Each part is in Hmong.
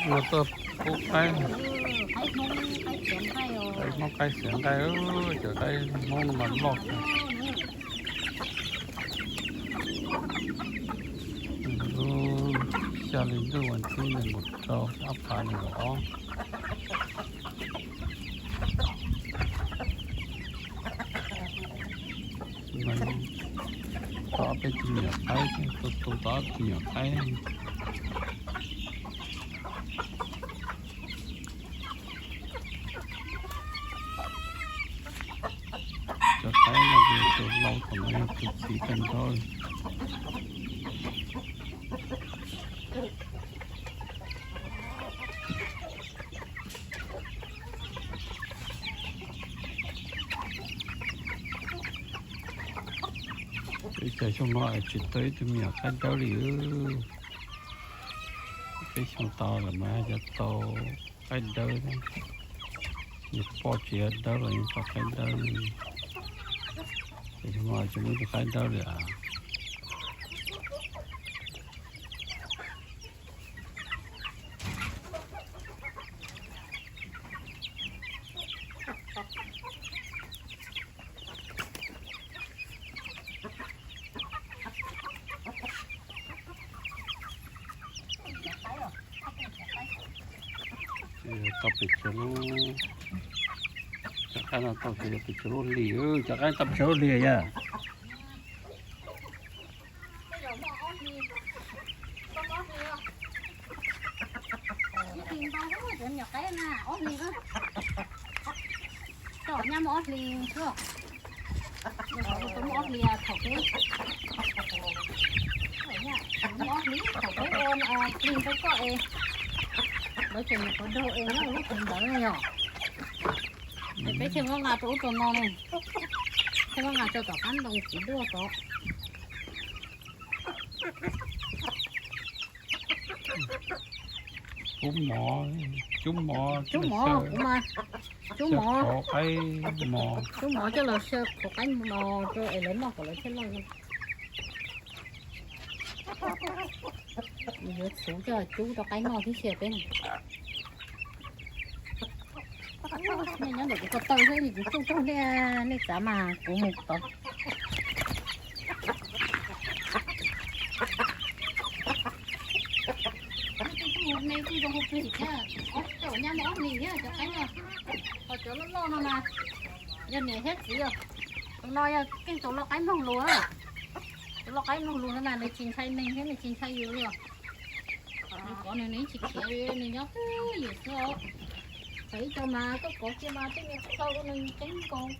Ua tuaj pub qaib, qaib Hmoob qaib xiav nqaij, cov qaib Hmoob no mas loj kawg. Lub xya hli ntuj vas thib nees nkaum rau ob phav nees nkaum ob, tau ob peb tus me nyuam qaib, tu tu tau ob tus me nyuam qaib. Cov qaib no ces tus laus thaum no yog tus txiv kawg nkaus. Ib tsam xyoo no tsis tau ib tug me nyuam qaib dawb li. Peb xyoo tas lawm mas yuav tau qaib dawb. Nws poj tsis yog dawb los yeej tau qaib dawb. Ces xyoo no tsis muaj ib tug qaib dawb li as. Tau pes tsawg lub, cov qaib no tau pes tsawg lub hlis, cov qaib tau pes tsawg lub hlis yog. Ob hlis, tau muaj ob hlis thaum peb, muaj ob hlis thaum peb ua plig rau koj es, lawv tseem nyuam qhuav daug es nyob lub hlis ntawd yog. Es peb thiaj muab nqa rau ub rau no ne, thiaj muab nqa rau tom qab ntoo txiv duaj tod. Cub mov, cub mov, cub mov, cub mov, cub mov coj los xyaw qhuav qaib mos rau es lawv noj kom lawv thiaj loj. Yuav txhuv coj cub rau qaib noj thiab sia peb. Nej nyob ntawm kuv ko taw xwb kuv tsuj raug nej, nej txav mas kuv mus tod. Cov nyab ob hlis thiab cov qaib no, ho cov loj loj no mas yog niam thiab txiv os. Tus no yog keej tus loj qaib mloog lus, tus loj qaib mloog lus no mas nws tsis ntshai neeg thiab nws tsis ntshai yus li os. Nws kov nws, nws tsis khiav li, nws nyob twj ywm xwb os. Txawm ib co mas koj kov kiag mas tej niag txhawj ua nws ceeb nkaus.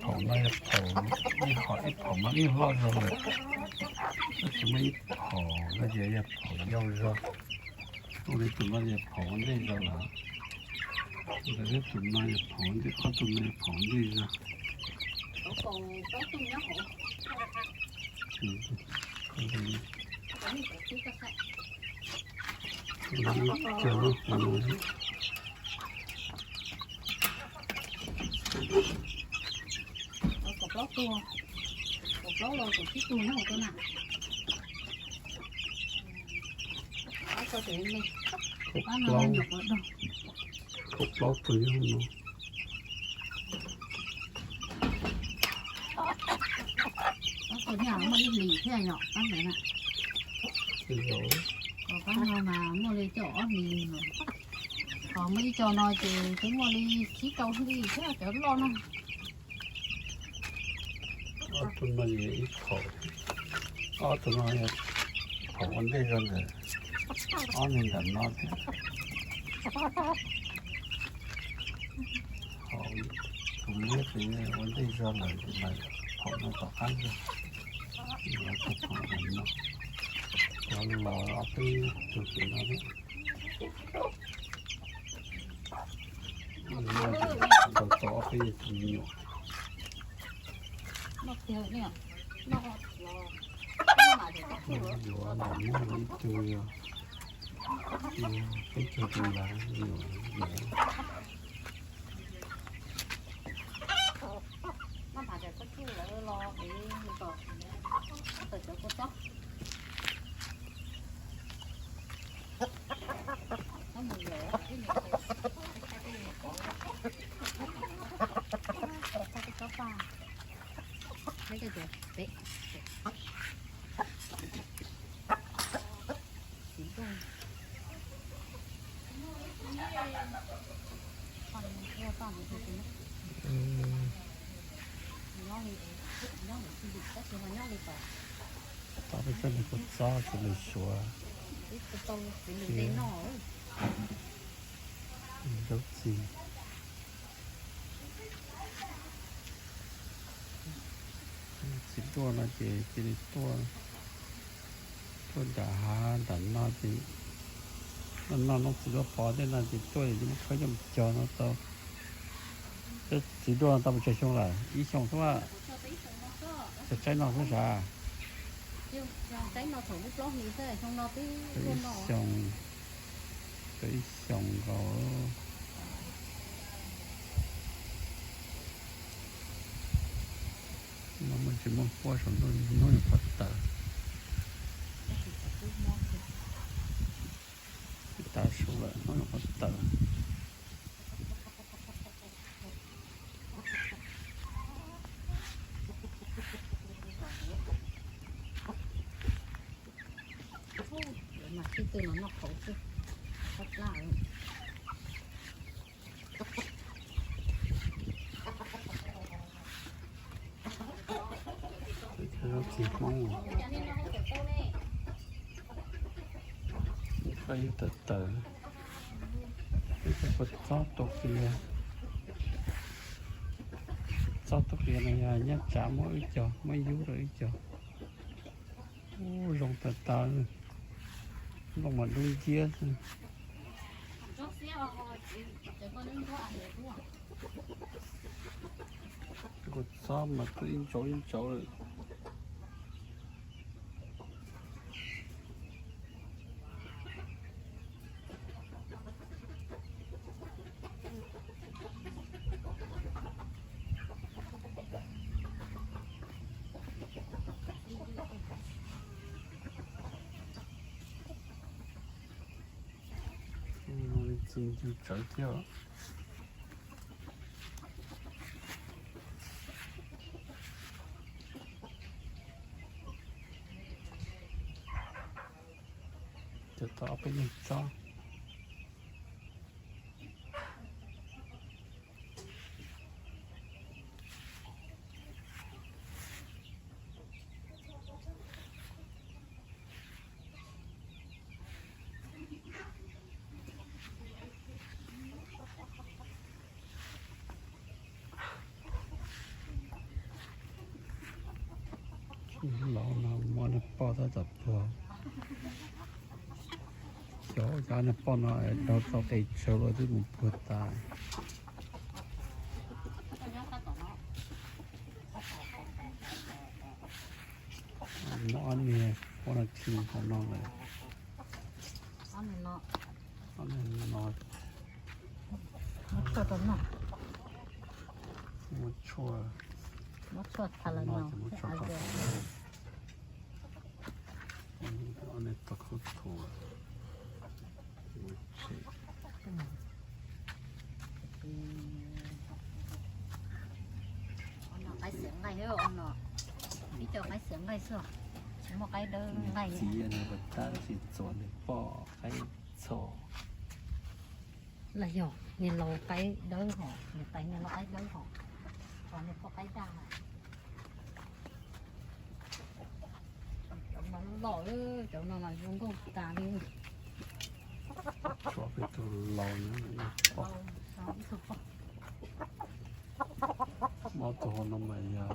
Phaum no yog phaum, ib hom ib phaum mas ib loj zog lawm, tab sis muaj ib phaum no ces yog phaum yau zog. Ua li tus no yog phaum ua ntej zog lawm, ntawm tus no yog phaum ua ntej, ob tug no yog phaum ua ntej zog. Kaum plaub tug, kaum plaub los kaum tsib tug nyob hauv tuaj na. Kaum plaub tug nyob hauv no. Ob tug thiaj muaj ib hlis thiab yom, pab ntawd na. Pab no mas muaj li coj ob hlis, ho muaj ib co no ces twb muaj li tsib rau hlis thiab cov loj no. Ob tug no yog ib phaum, ob tug no yog phaum ua ntej zog ntawm ob niag ntawm no thiab. Tus liab ces ua ntej zog lawm ces lawv phaum no tom qab zog. Cov los ob peb tug tim no thiab. Tau ob peb tug me nyuam. Yuav ntawm no ib tug, peb tug tus ntawd yuav, yuav. Tau peb txoj niag kua txob txiv lws suav, zaub txi. Txiv duaj no ces cia li tuaj, tuaj nram hav nram no ces noj noj noob txiv duaj pov tej no ces tuaj ces muab khawb coj mus cog no tau. Peb txiv duaj no tau pes tsawg xyoo lawm? Ib xyoos xwb. Cog tsaib no xwb sav? Ib xyoos, cog ib xyoos nkaus. No muaj tsis muaj huab saum ntuj, hnub nyuam qhuav tawm. Tav su lawm, hnub nyuam qhuav tawm. Txiv Hmoob, tawm tawm, ib co kua txob tu qia, txob tu qia no yog nyob tsav muab wb cog, muab yub rau wb cog. Ub, zoo tas tas, nplooj mas dub nciab xwb. Kua txob mas twb ib ntsauv ib ntsauv lawm. Txi ncw tsawv thiab. Cov tau ob peb nyuag tsob. Laus no muab niag poj tab tom puag. Xyov cov niag poj no daug tau qe tsawv los twb mus puag tas. Muab ob niag poj no khi hauv no lawm. Ob niag no muab tshuaj rau no, muab tshuaj tha los no, muab tshuaj rau. Ob niag tau khawb thuav. Qaib xiav nqaij, ib co qaib xiav nqaij xwb, tsis muaj qaib dawb nqaij. Txiv no tab sis txuas niag poj qaib txho. Los yog niag laus qaib dawb hos, niag tais niag laus qaib dawb hos, ho niag poj qaib daj. Cov no loj, cov no mas zoo nkauj tas li. Tshuav peb tug laus nyob no. Mob tug hauv no mas yog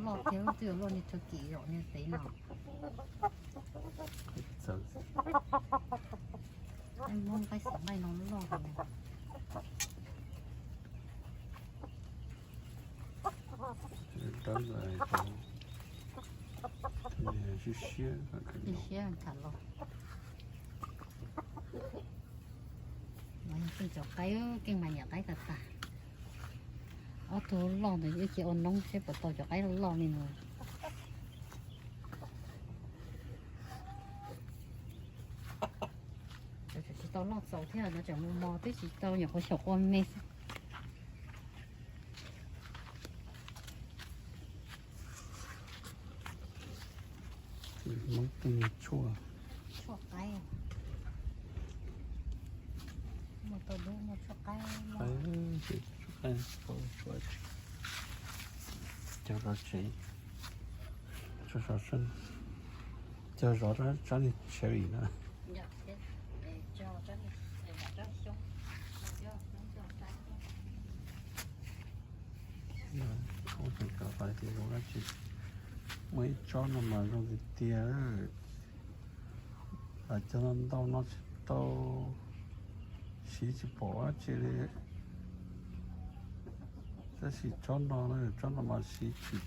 loj thiab, twb yuav luaj niag tshua kim zaum niag pem no. Txawv. Muab qaib xiav nqaij no loj heev. Dawb siab siab tham los. Peb cov qaib keej mas nyiam qaib tas tas. Ob tug loj ntawd ib ce ua noob seb puas tau cov qaib loj li no. Tseem tsis tau loj txaus thiab no, tseem mos mos twb tsis tau, nyuam qhuav xyaum qua me xwb. Hmoob tej tshuaj, tshuaj qaib, muaj tau dub muaj tshuaj qaib, tshuaj qaib, cog zov tsev, cog zov, cog zov tsob niag cherry na. Muaj ib tsob no mas zoo tiag tiag. Cov ntau no tsis tau, siv tsis pom dab tsi li. Tab sis tsob no, tsob no mas siv tsis,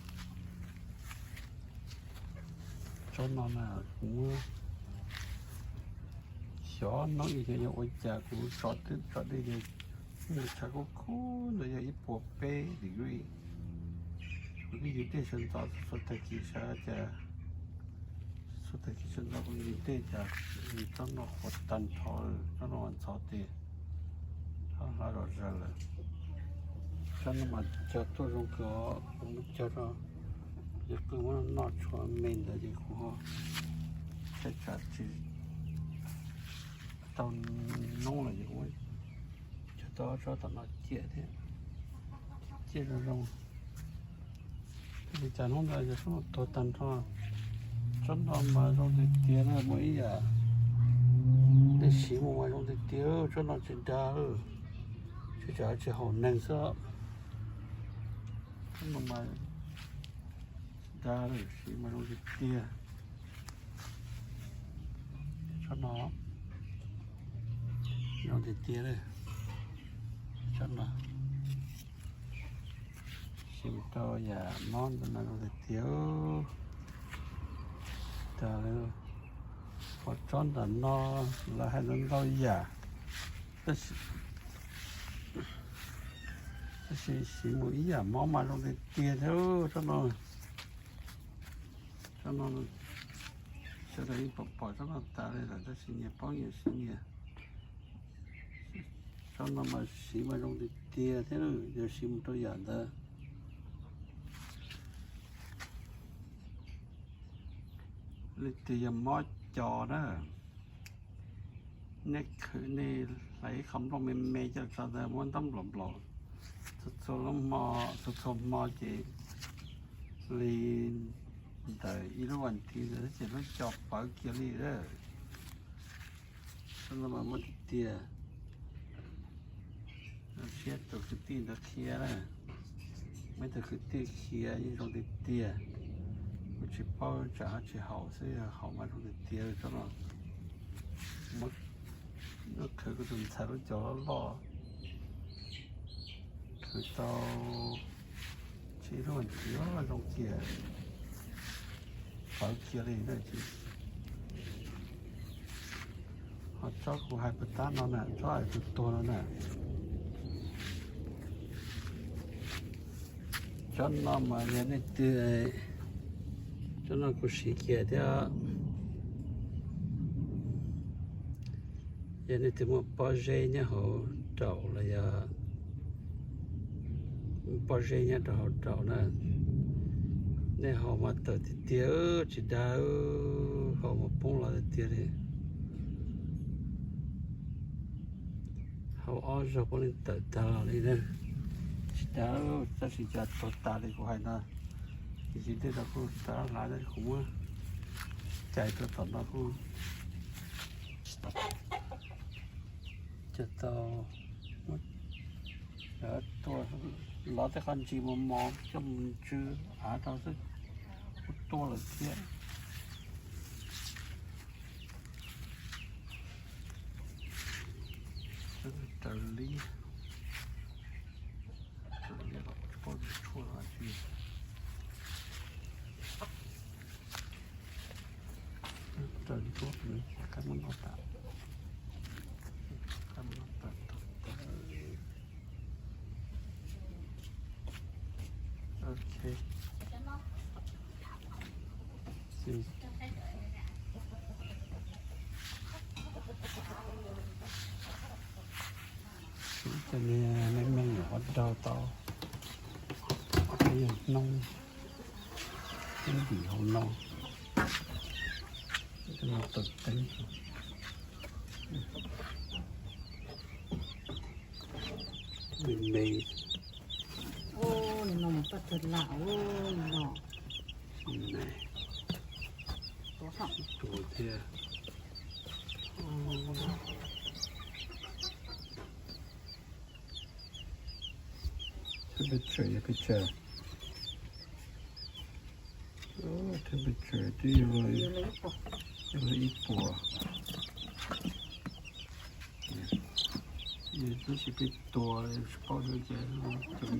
tsob no na, kuv muab xyov noob ib yam yog ua cas kuv tso twb tso dej ces mus tshav kub kub ntawd yog ib puas peb degree. Kuv twb yug dej sawv ntxov txhua tag kis sawv cas, txhua tag kis sawv ntxov kuv yug dej cas tsob no qhuav tag nrho, tsob no ntxhov tiag, tsob hlav zom zaws lawm. Tsob no mas cog tuaj zoo kawg, kuv muab cog rau, yog kuv muab noj tshuaj me ntawd ces kuv ho tsam tsis tau noob lawm ces kuv muab cog tau tsob tom no ciaj thiab, ciaj zoo zoo. Li cas hnub ntawd yog tsob no tuag tag nrho. Tsob no mas zoo tiag tiag na, muaj ib yam nej siv mus mas zoo tiag tiag, tsob no tsis dag, tsis tsam tsis haum neeg xwb. Tsob no mas dag, siv mas zoo tiag tiag. Tsob no zoo tiag tiag, tsob no siv mus rau yam mob ntawd mas zoo tiag tiag. Tag, ho tsob ntawm no lawv hais ntau ntau yam, tab sis, tab sis siv mus ib yam mob mas zoo tiag tiag thiab tsob no. Tsob no sawv daws yeej pom pom tsob no tas li lawm tab sis nyias paub nyias siv nyias. Tsob no mas siv mas zoo tiag tiag thiab, yog siv mus rau yam ntawd. Leej twg yog mob co na, nej khwv nej hlais ib qho nplooj me me coj tso ntawd muab ntaub nplaum nplaum, txhua txhua lub hmo, txhua txhua hmo ces li ntawm ib lub vas thiv ntawd ces lub co pawv kiag li lawm. Tsob no mas muaj tiag tiag. Siab tus kwv tij ntawd qhia na, muaj ib tug kwv tij qhia yeej zoo tiag tiag. Kuv tsis paub tsam ho tsis haum xwb, yog haum mas zoo tiag tiag tsob no. Muab khwv kuv tus ntxhais lub cov loj loj, khwv tau tsib lub vas thiv zoo kiag, pawv kiag li na. Ho tsob kuv hais puas tab no na, tsob hais tus tuag no na. Tsob no mas yog nej twg, tsob no kuv siv kiag thiab. Yog nej twg muaj pob zeb nyob hauv raum los yog pob zeb nyob rau hauv raum na, nej haus mas tawm tiag tiag, tsis dag, haus mas poob los tiag tiag li. Haus ob zaug poob li tawm tag los li na. Tsis dag, tab sis cas tuag tas li kuv hais no. Tab sis tej zaum kuj rov hlav, tab sis kuv muab cais rau tom no kuj tsis tau. Cog tau, muab tua, lov tej qhov ntsis mos mos coj mus ntsw av rau xwb, kuj tuaj lawm thiab. Raws li, raws li los tsis paub tsis tshuaj los tsis raws li tuaj, qab muab noj tas, qab muab noj tas, tas. Cov niag me me nyuam qhuav daug tau, qhov no yog noob, noob ntim hauv no, no tawm teeb. Me me. Ua li no mas paj tawg lam ua li no. Tuav thiab. Temperature yog pes tsawg? Temperature twb yog ib puas. Twb tsis peb tua, tsis paub.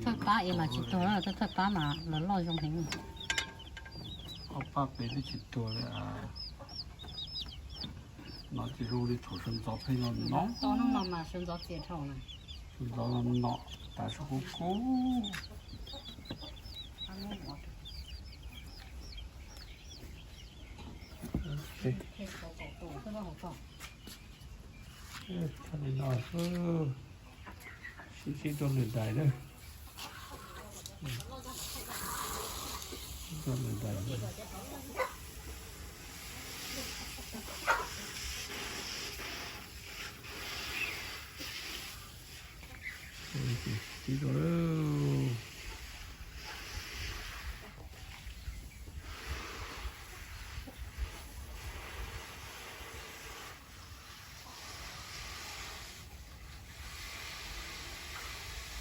Thawj pab es mas tsis tuag, thawj pab mas los loj zoo heev. Ob pab peb twb tsis tuag li. No ces zoo li thaum sawv ntxov pheej no no. Tau hnub no mas sawv ntxov txias dhau na. Sawv ntxov no no, tas sub kub kub. Txog li no xwb, sib sib rau lwm daim na. Sib rau lwm daim. Sib rau lawm.